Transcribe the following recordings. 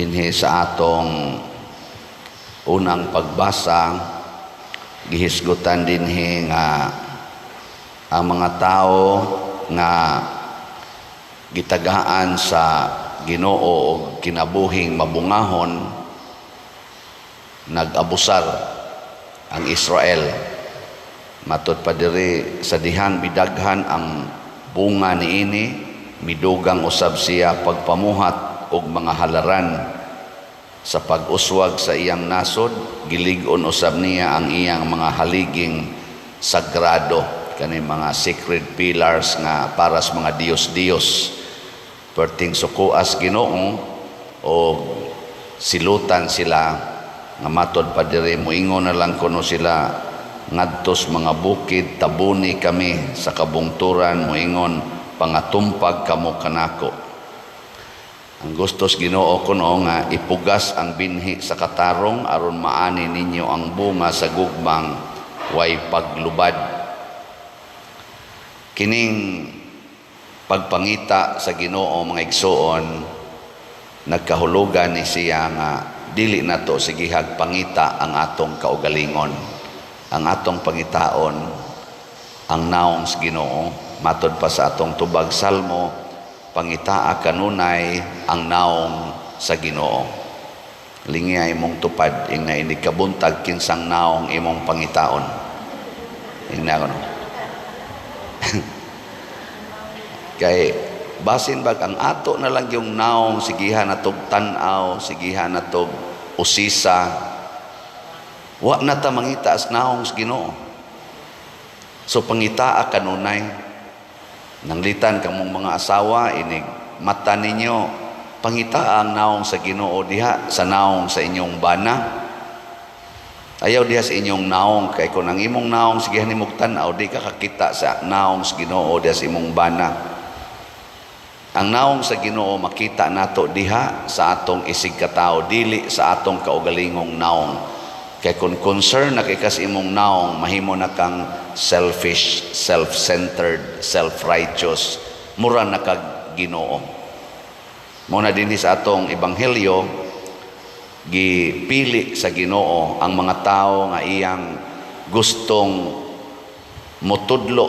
Dinhi sa atong unang pagbasa, gihisgutan dinhi nga ang mga tao nga gitagaan sa Ginoo og kinabuhing mabungahon, nag-abusar ang Israel. Matod pa diri, sa dihang midaghan ang bunga niini, midugang usab siya pagpamuhat og mga halaran. Sa pag-uswag sa iyang nasod, gilig-on usab niya ang iyang mga haliging sagrado, kani mga sacred pillars nga para sa mga diyos-diyos. Perting sukuas Ginoo o silutan sila, nga matod pa diri, moingon na lang kuno sila ngadtos mga bukid, "Tabuni kami." Sa kabungturan, moingon, "Pangatumpag kamo kanako." Ang gustos Ginoo kuno nga ipugas ang binhi sa katarong aron maani ninyo ang bunga sa gugmang way paglubad. Kining pagpangita sa Ginoo, mga igsuon, nagkahulugan ni siya nga dili nato sigihag pangita ang atong kaugalingon. Ang atong pangitaon ang naong sa Ginoo. Matod pa sa atong tubag salmo, "Pangitaa kanunay ang naong sa Ginoo." Lingiya imong tupad, ingna inig kabuntag, kinsang naong imong pangitaon? Ingna ko, no? Kay basin bag ang ato na lang yung naong sigihan natog tan-aw, sigihan natog usisa, wa na ta mangita as naong sa Ginoo. So pangitaa kanunay. Nanglitan kamong mga asawa, inig mata ninyo, pangitaa ang naong sa Ginoo diha sa naong sa inyong bana. Ayaw diha sa inyong naong, kay kung ang imong naong sigihan nimog tan-aw, di ka kakita sa naong sa Ginoo diha sa imong bana. Ang naong sa Ginoo makita nato diha sa atong isig katao, dili sa atong kaugalingong naong. Kay kung concern na kay kas imong naong, mahimo na kang selfish, self-centered, self-righteous, mura na kag Ginoo. Mao na dinhi sa atong ebanghelyo, gipili sa Ginoo ang mga tao nga iyang gustong motudlo,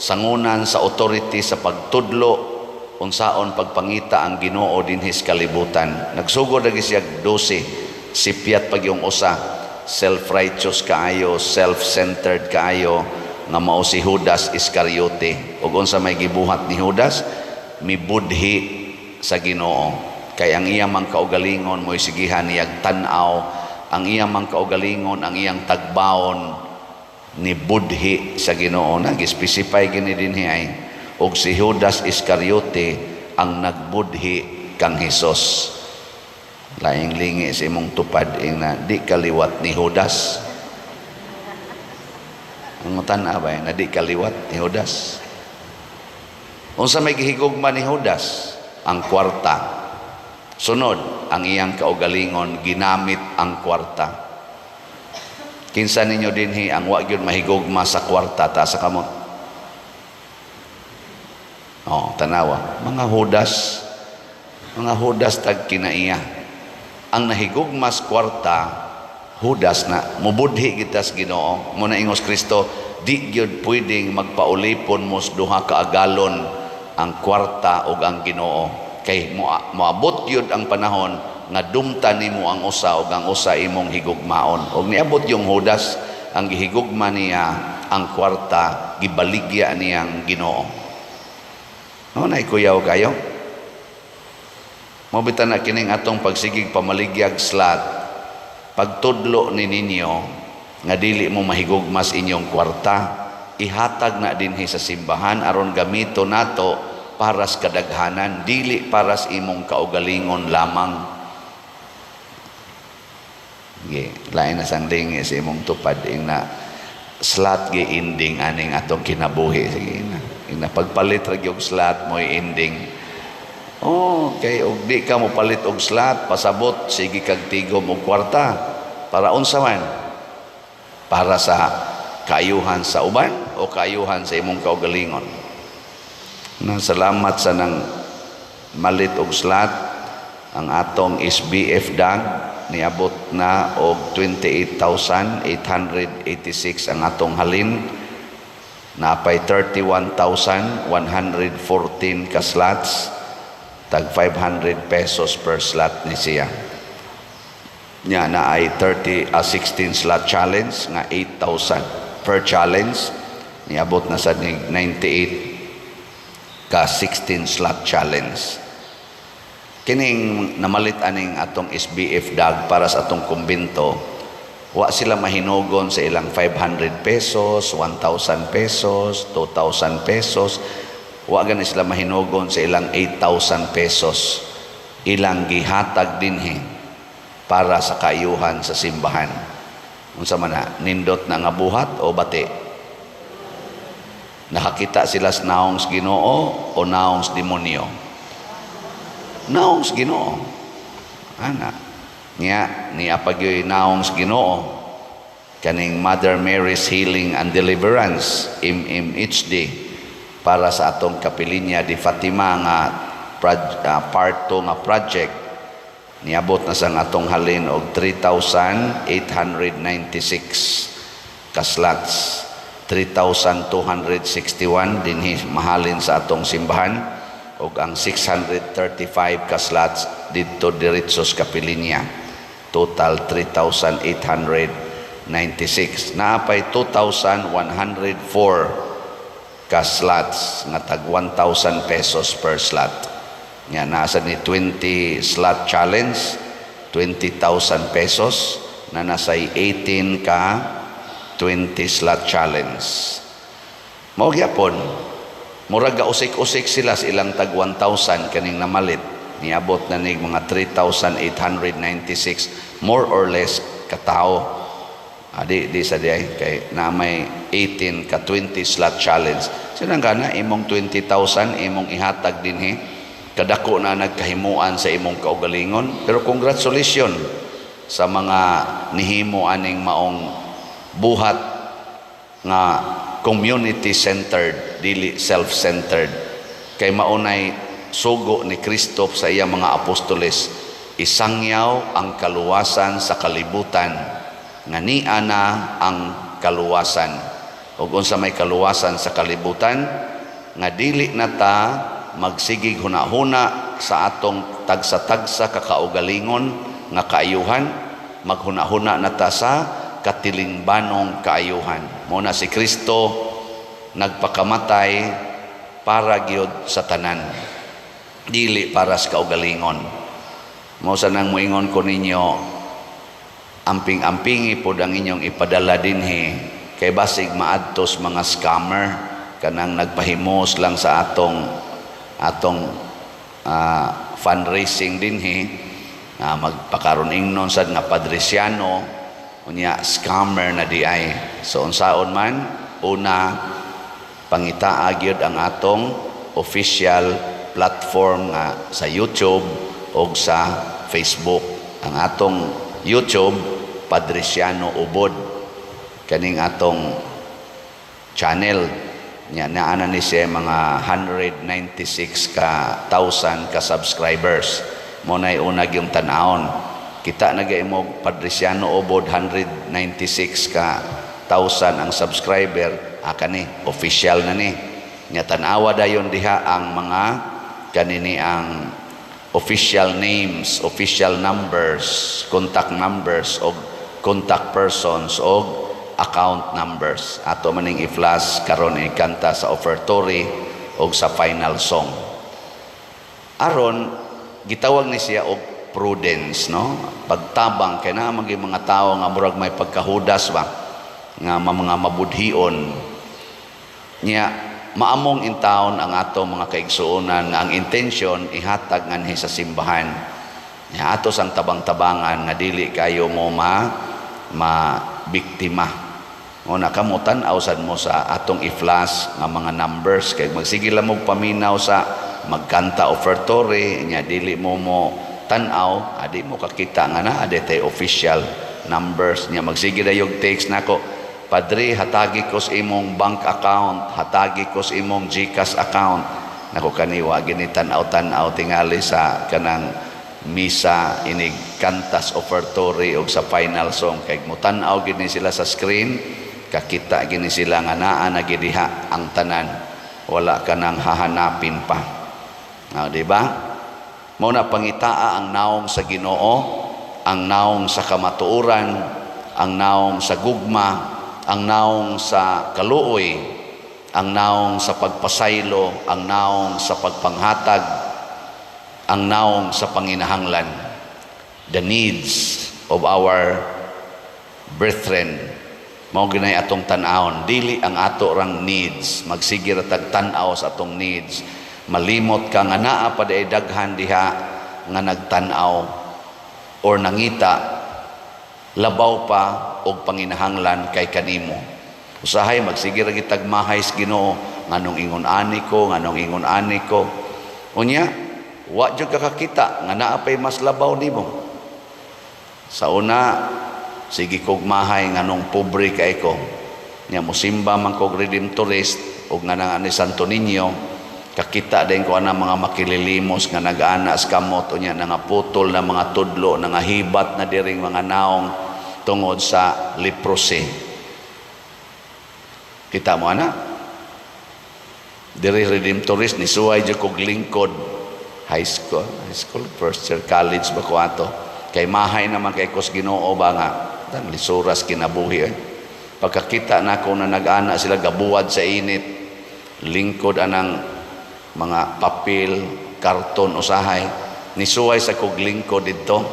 sangunan sa authority sa pagtudlo unsaon pagpangita ang Ginoo dinhi sa kalibutan. Nagsugod lagi siya 12, sipyat pag yung usa, self-righteous kaayo, self-centered kaayo, nga mao si Judas Iscariote. Ug unsa may gibuhat ni Judas? Mibudhi sa Ginoo. Kay ang iya mang kaugalingon mo'y sigihan niyag tan-aw, ang iya mang kaugalingon, ang iyang tagbaon, ni budhi sa Ginoo. Nag-specify gini dinhi ay og si Judas Iscariote ang nagbudhi kang Hesus. Laing lingi sa imong tupad, ing na di kaliwat ni Judas. Ang tan-aw ba na di kaliwat ni Judas? Unsa may gihigugma ni Judas? Ang kwarta. Sunod, ang iyang kaugalingon ginamit ang kwarta. Kinsa ninyo dinhi ang wa gyud mahigugma sa kwarta? Ta sa kamot. Oh, tanawa. Mga Judas, mga Judas tag kinaiya. Ang nahigugmas kwarta, Judas na mubudhi kita sa Ginoo. Mao na ingos Kristo, di gyud pwedeng magpaulipon mo sa duha ka agalon, ang kwarta ug ang Ginoo. Kay moabot gyud ang panahon nga dumta nimo ang usa ug ang usa imong higugmaon. Og niabot yung Judas, ang gihigugma niya ang kwarta, gibaligya niyang Ginoo. No, na ikuyaw kayo. Mao bitaw na kining atong pagsigig pamaligyag slot, pagtudlo ni ninyo nga dili mo mahigugmas inyong kwarta, ihatag na dinhi sa simbahan aron gamito nato para sa kadaghanan, dili para sa imong kaugalingon lamang. Ge, lain na sang lingi sa imong tupad, ing na slot gi ending aning atong kinabuhi. Sige na. Ing na pagpalit ra gyud slot mo'y ending. Oh, kay og di ka mo palit og slot, pasabot sige kag tigom og kwarta. Para unsa man? Para sa kaayuhan sa uban o kaayuhan sa imong kaugalingon? Na salamat sa nang malit og slot. Ang atong SBF DAG niabot na og 28,886 ang atong halin. Napay 31,114 ka slots, tag 500 pesos per slot ni siya. Nya na ay 30 16 slot challenge nga 8,000 per challenge, niabot na sa 98 ka 16 slot challenge. Kining namalit aning atong SBF DAG para sa atong kumbento, wa sila mahinugon sa ilang 500 pesos, 1,000 pesos, 2,000 pesos. Wa gani sila mahinugon sa ilang 8,000 pesos. Ilang gihatag dinhi para sa kaayuhan sa simbahan. Unsa man na, nindot na nga buhat o bati? Nakakita sila sa naong sa Ginoo o naong sa demonyo? Naong sa Ginoo. Ana. Nya niya pagyoy naong sa Ginoo kaning Mother Mary's Healing and Deliverance, MMHD, para sa atong Kapilinya di Fatima nga part 2 nga project, niabot na sa atong halin og 3,896 ka slots. 3,261 dinhi mahalin sa atong simbahan ug ang 635 ka slots didto diretso sa Kapilinya. Total 3,896. Naapay 2,104 ka slots nga tag 1,000 pesos per slot. Nga nasa ni 20 slot challenge, 20,000 pesos na nasay 18 ka 20 slot challenge. Mao gyapon, murag usik-usik sila sa ilang tag 1,000 kaning namalit. Niabot na nig mga 3,896 more or less katao. Adi di sa diay kay na may 18 ka 20 slot challenge. Sinang gana imong 20,000 imong ihatag dinhi, kadako na nagkahimuan sa imong kaugalingon. Pero congratulations sa mga nihimo aning maong buhat nga community centered, dili self-centered, kay maunay sugo ni Kristo sa iya mga apostoles: isangyaw ang kaluwasan sa kalibutan nga niana na ang kaluwasan. Ug unsa may kaluwasan sa kalibutan? Nga dili na ta magsigig hunahuna sa atong tagsa-tagsa kakaugalingon nga kaayuhan, maghunahuna na ta sa katilingbanong kaayuhan. Mo na si Kristo nagpakamatay para gyud sa tanan, dili para sa kaugalingon. Mo sa nang moingon ko ninyo, amping-ampingi pod ang inyong ipadala dinhi kay basig maadtos mga scammer kanang nagpahimos lang sa atong atong fundraising dinhi nga magpakaron ingnon sad nga Padriciano, unya scammer na di ay. So unsaon man, una, pangitaa gyud ang atong official platform nga sa YouTube o sa Facebook. Ang atong YouTube, Padriciano Ubod kaning atong channel nya. Naana ni siya mga 196 ka thousand ka subscribers. Mo nay una yung tan-awon. Kita na mo Padriciano Ubod, 196 ka thousand ang subscriber, kani official na ni. Nya tan-awa dayon diha ang mga kanini, ang official names, official numbers, contact numbers og contact persons og account numbers. Ato maning i-flash karon ikanta sa offertory og sa final song. Aron gitawag ni siya og prudence, no? Pagtabang kay naa man mga tawo nga murag may pagkahudas ba nga mga mabudhion. Nya maamong in town ang ato mga kaigsuonan nga ang intention ihatag nganhi sa simbahan. Nya ato sang tabang-tabangan nga dili kayo mo ma ma biktima. O na kamo, tan-aw sad mo sa atong i-flash nga mga numbers kay magsige lang mo paminaw sa magkanta offertory, nya dili mo mo tan-aw, adi mo kakita nga na adi tay official numbers. Nya magsige dayog text nako, "Padre, hatagi ko sa imong bank account, hatagi ko sa imong GCash account." Nako, kaniwa gini tan-aw, tan-aw tingali sa kanang misa, inig kantas offertory og sa final song, kay mutan-aw gid ni sila sa screen, kakita gid ni sila nga naa na gid diha ang tanan, wala ka nang hahanapin pa. Ah, di ba? Mao na pangitaa ang naong sa Ginoo, ang naong sa kamatuoran, ang naong sa gugma, ang naong sa kaluoy, ang naong sa pagpasaylo, ang naong sa pagpanghatag, ang naong sa panginahanglan, the needs of our brethren. Mao ginay atong tan-awon, dili ang ato rang needs. Magsige ra tag tan-aw sa atong needs, malimot ka nga naa pa diay daghan diha nga nagtan-aw or nangita labaw pa og panginahanglan kay kanimo. Usahay magsige ra gitag mahay sa Ginoo, nganong ingon ani ko, nganong ingon ani ko? Unya wa jud ka kakita nga naa pay mas labaw nimo. Sa una, sige kog mahay nganong pobre kay ko. Nya musimba man kog Redemptorist ug nga ni Santo Niño, kakita din ko ana mga makililimos nga nag-ana sa kamot, unya nangaputol na mga tudlo, nangahibat na diring mga naong tungod sa leprosy. Kita mo ana diri Redemptorist, ni suway jud kog lingkod, high school, first year college ba ko ato, kay mahay naman kay kos Ginoo ba nga tang lisuras kinabuhi eh. Pagkakita nako na nag-ana sila, gabuwad sa init, lingkod anang mga papel, karton usahay, nisuway sa kog lingkod didto.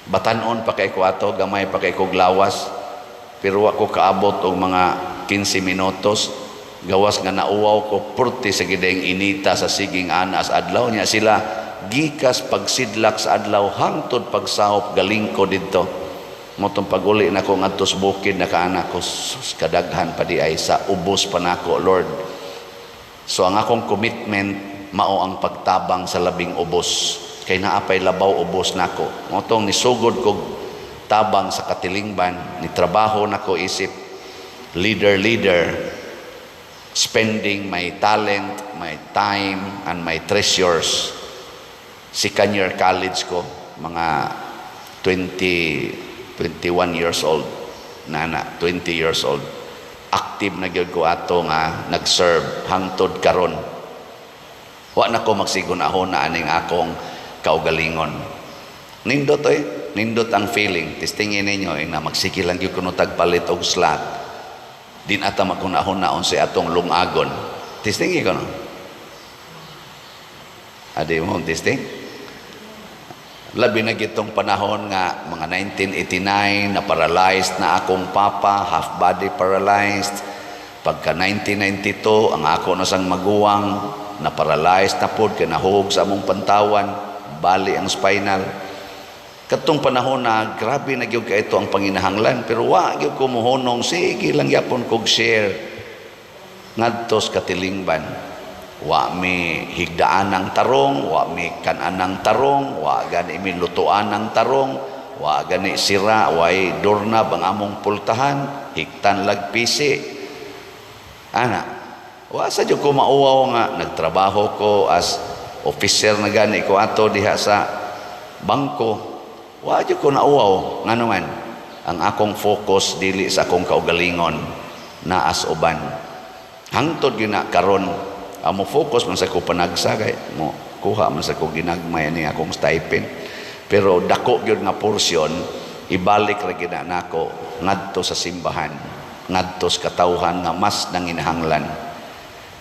Batanon pa kay ko ato, gamay pa kay kog lawas, pero wa ko kaabot og mga 15 minutos, gawas nga nauwaw ko, purti sa gideng inita sa siging ana sa adlaw. Nya sila gikas pagsidlak sa adlaw hangtod pagsahop galingko didto. Motong paguli nako ngadto sa bukid, nakaana ko, "Sus, kadaghan pa di ay sa ubos pa nako, Lord." So ang akong commitment mao ang pagtabang sa labing ubos, kay naa pay labaw ubos nako. Motong nisugod kog tabang sa katilingban, ni trabaho nako isip leader leader, spending my talent, my time, and my treasures. Second year college ko, mga 20, 21 years old, nana, 20 years old. Active na gyud ko ato nga nag-serve hangtod karon. Wa na ko magsigunahon na aning akong kaugalingon. Nindot oy, nindot ang feeling. Testingin ninyo, eh, na magsige lang gyud kuno tagpalit og slot. Din ata magunahon na unsay atong lungagon. Testingin ko no. Adi mo testing? Labi na gitong panahon nga mga 1989 na paralyzed na akong papa, half body paralyzed. Pagka 1992, ang ako na sang maguwang na paralyzed na pod kay nahug sa among pantawan, bali ang spinal. Katong panahon na grabe na gyud kaayo ang panginahanglan, pero wa gyud ko mohunong, sige lang yapon kog share ngadto sa katilingban. Wa mi higdaan ng tarong, wa mi kanan ng tarong, wa gani mi lutuan ng tarong, wa gani sira, way doorknob ang among pultahan, hiktan lag pisi. Ana, wa sa jud ko mauwaw nga nagtrabaho ko as officer na gani ko ato diha sa bangko. Wa jud ko nauwaw, ngano man ang akong focus dili sa akong kaugalingon, naas uban. Hangtod gyud na karon, amo focus man sa ko panagsa kay mo kuha man sa ko ginagmay ni akong stipend. Pero dako gyud nga porsyon ibalik ra gyud na nako ngadto sa simbahan, ngadto sa katawhan nga mas nanginahanglan.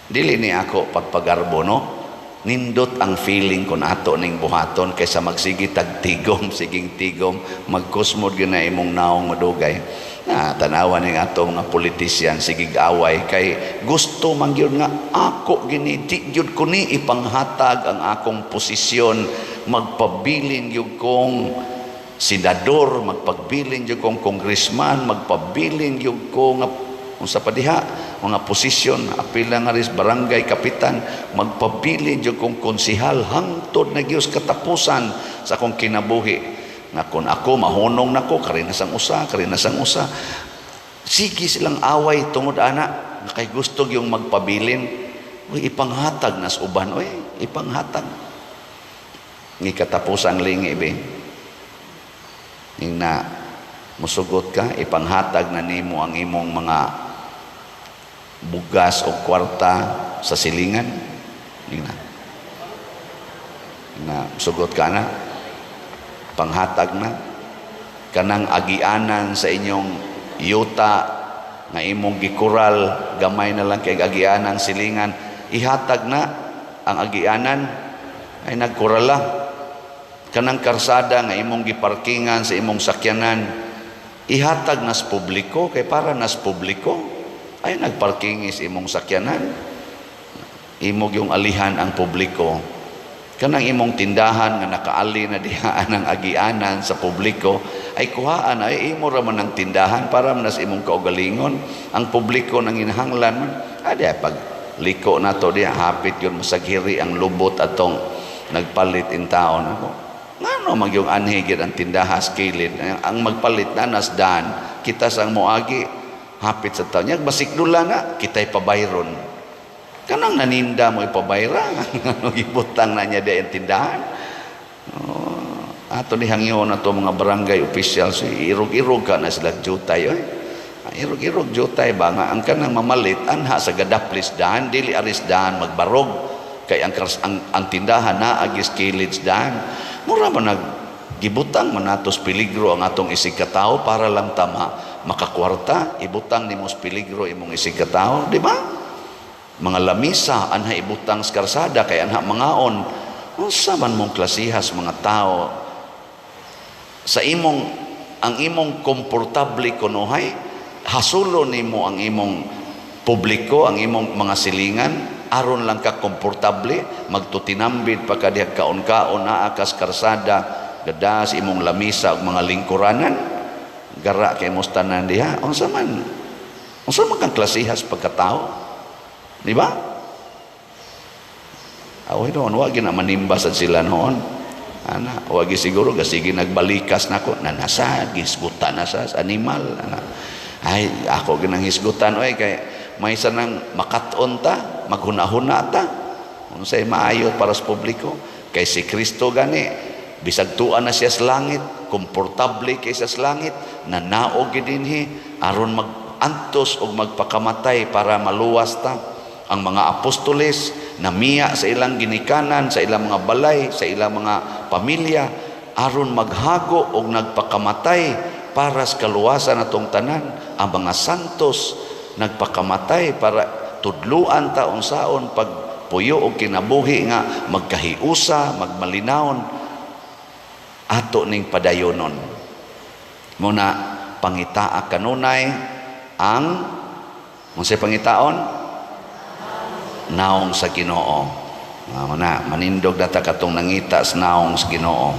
Dili ni ako pagpagarbo no. Nindot ang feeling kon ato ning buhaton kaysa magsige tag tigom, siging tigom, magkusmod gyud na imong naong madugay. Na tanawa ning ato mga politician, sigig away kay gusto man gyud nga ako gini, di gyud ko ni ipanghatag ang akong posisyon, magpabilin gyud kong senador, magpabilin gyud kong congressman, magpabilin gyud ko nga unsa pa diha mga posisyon, apila nga ris barangay kapitan, magpabilin gyud kong konsihal hangtod na gyud katapusan sa akong kinabuhi, nga kung ako mahunong nako, karinasang usa, karinasang usa. Sige silang away tungod ana nga kay gusto yung magpabilin. Uy, ipanghatag nas uban, uy, ipanghatag. Ngi katapusang lingi be. Ing na musugot ka, ipanghatag na nimo ang imong mga bugas o kwarta sa silingan. Ing na. Ing na musugot ka na, panghatag na kanang agianan sa inyong yuta nga imong gikural, gamay na lang kay agianan silingan, ihatag na ang agianan ay nagkurala. Kanang karsada nga imong giparkingan sa imong sakyanan, ihatag nas publiko kay para nas publiko ay nagparking sa imong sakyanan, imo yung alihan ang publiko. Kanang imong tindahan nga nakaali na dihaan ang agianan sa publiko ay kuhaan, ay imo ra man ang tindahan, para man sa imong kaugalingon. Ang publiko nang inahanglan man adi pag liko nato diha, hapit yun masaghiri ang lubot atong nagpalit in taon ako. Ngano magyong anhi gid ang tindahas kilid, ang magpalit na nas daan, kita sang moagi hapit sa taon nya basikdula na kita'y pabayron. Kanang naninda mo ipabayra, ano gibutang na niya di ang tindahan. Oh, ato ni hangyon ato mga barangay officials, irog-irog ka na sila jutay oy. Irog-irog jutay ba nga ang kanang mamalit anha sa gadaplis daan, dili aris daan magbarog kay ang tindahan na agis kilid daan. Mura man nag gibutang man natos peligro ang atong isig katao para lang tama makakwarta, ibutang nimo sa peligro imong isig katao, di ba? Mga lamisa anha ibutang sa karsada kay anha mangaon. Unsa man mong klasihas mga tao sa imong ang imong komportable kunuhay, hasulo nimo ang imong publiko, ang imong mga silingan, aron lang ka komportable, magtutinambid pa ka diha, kaon-kaon naa kas karsada, gadas imong lamisa ug mga lingkuranan, gara kay mos tanan diha. Unsa man kang klasihas pagkatao? Di ba? Aw noon, wag na manimba sa sila noon. Ana, wag siguro kasige nagbalikas nako nanasa gisgutan na sa animal ana. Ay, ako ginang hisgutan oy kay may nang makat-on ta, maghuna-huna ta. Unsay maayo para sa publiko kay si Kristo gani bisag tuan na siya sa langit, komportable kay sa langit, nanaog gid dinhi aron mag-antos og magpakamatay para maluwas ta. Ang mga apostoles namiya sa ilang ginikanan, sa ilang mga balay, sa ilang mga pamilya aron maghago og nagpakamatay para sa kaluwasan atong tanan. Ang mga santos nagpakamatay para tudluan ta unsaon pagpuyo og kinabuhi nga magkahiusa, magmalinawon. Ato ning padayonon. Muna pangitaa kanunay ang unsay pangitaon? Naong sa Ginoo. Muna manindog data katong nangita sa naong sa Ginoo.